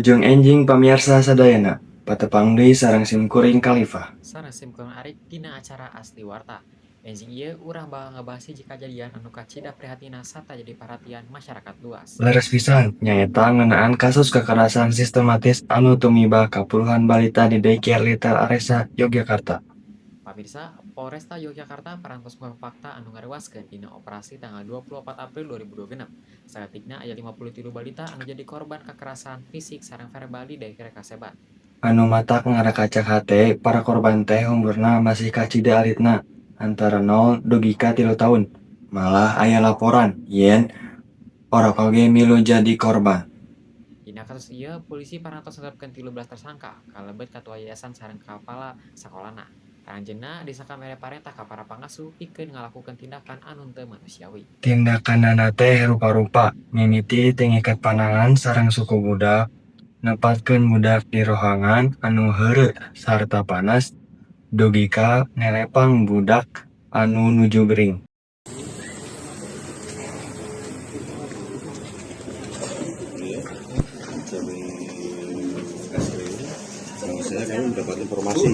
Wilujeng enjing pamiarsa sadayana, patepang deui sareng simkuring Khalifah. Sareng simkuring Arik dina acara Asli Warta. Enjing ieu urang bakal ngabahas hiji kajadian anu kacida prihatina sarta jadi perhatian masyarakat luas. Leres pisan, nyaeta ngeunaan kasus kekerasan sistematis anu tumiba ka puluhan balita di Daycare Little Aresa, Yogyakarta. Pamirsa, Polresta Yogyakarta parantos ngungkap fakta anu ngaruaskeun dina operasi tanggal 24 April 2026. Saeutikna aya 53 balita anu jadi korban kekerasan fisik sareng verbal di daycare kasebat. Anu matak ngarakacak hate, para korban teh umurna masih kacida alitna, antara 0 dugi ka 3 taun. Malah aya laporan yen orok oge milu jadi korban. Dina kasus ieu, polisi parantos netepkeun 13 tersangka, kalebet katua yayasan sareng kapala sakolana. Aranjeunna disangka mere parentah ka para pangasuh pikeun ngalakukeun tindakan anu teu manusiawi. Tindakanana teh rupa-rupa, mimiti ti ngiket panangan sareng suku budak, nempatkeun budak di rohangan anu heureuh sarta panas, dugi ka nelepang budak anu nuju gering. Bahwasanya kami mendapat informasi.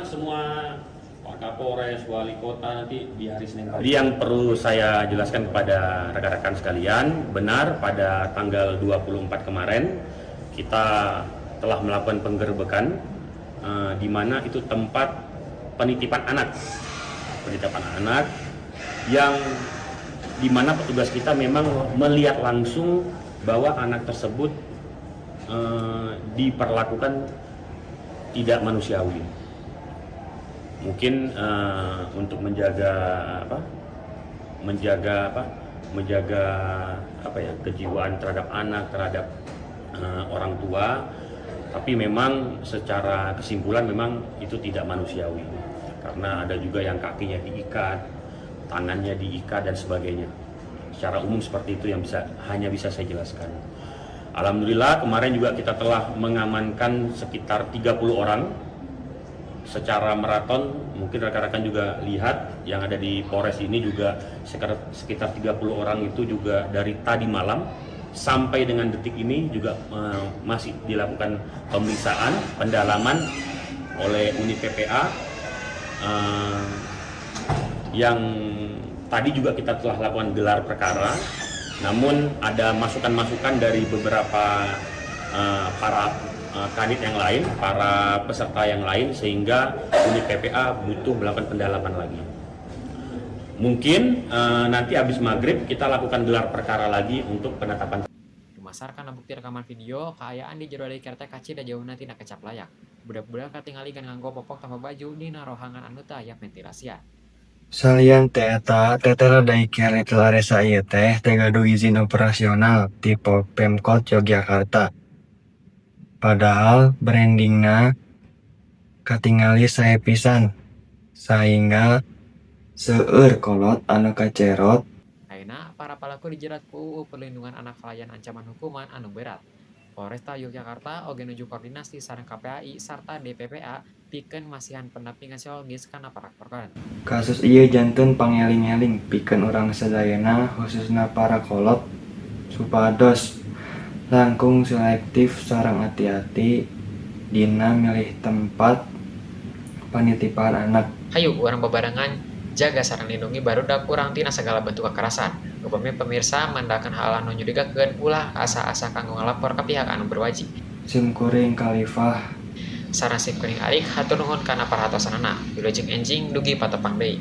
Semua Pak Kapolres, Wali Kota nanti di hari Senin pagi. Jadi yang perlu saya jelaskan kepada rekan-rekan sekalian, benar pada tanggal 24 kemarin kita telah melakukan penggerbekan, di mana itu tempat penitipan anak. Penitipan anak yang di mana petugas kita memang melihat langsung bahwa anak tersebut diperlakukan tidak manusiawi. Mungkin untuk menjaga kejiwaan terhadap anak, terhadap orang tua, tapi memang secara kesimpulan memang itu tidak manusiawi, karena ada juga yang kakinya diikat, tangannya diikat dan sebagainya. Secara umum seperti itu yang hanya bisa saya jelaskan. Alhamdulillah kemarin juga kita telah mengamankan sekitar 30 orang secara maraton. Mungkin rekan-rekan juga lihat yang ada di Polres ini juga sekitar 30 orang itu juga dari tadi malam sampai dengan detik ini juga masih dilakukan pemeriksaan, pendalaman oleh unit PPA, yang tadi juga kita telah lakukan gelar perkara, namun ada masukan-masukan dari beberapa para kanit yang lain, para peserta yang lain, sehingga unit PPA butuh melakukan pendalaman lagi. Mungkin nanti habis maghrib kita lakukan gelar perkara lagi untuk penetapan. Dumasar kana bukti rekaman video, kaayaan di jero daycare teh kacida jauhna tina kecap layak. Budak-budak katingali ngan nganggo popok tanpa baju dina rohangan anu teu aya ventilasian. Salian ti eta, tetela Daycare Little Aresa ieu teh teu gaduh izin operasional ti Pemkot Yogyakarta. Padahal brandingna katingali sae pisan, saengga seueur kolot anu kacerot. Ayeuna para palaku dijerat ku UU Perlindungan Anak kalayan ancaman hukuman anu berat. Polresta Yogyakarta oge nuju koordinasi sareng KPAI sarta DPPA pikeun masihan pendampingan psikologis kana para korban. Kasus ieu janten pangeling-eling pikeun urang sadayana khususna para kolot supados langkung selektif sareng ati-ati dina milih tempat panitipan anak. Hayu urang babarengan jaga sareng lindungi barudak urang tina sagala bentuk kekerasan. Upami pemirsa mandakan hal anu nyurigakeun, ulah asa-asa kanggo ngalapor ka pihak anu berwajib. Simkuring Khalifah. Sareng simkuring Arik hatur nuhun kana perhatosanana. Wilujeng enjing dugi patepang deui.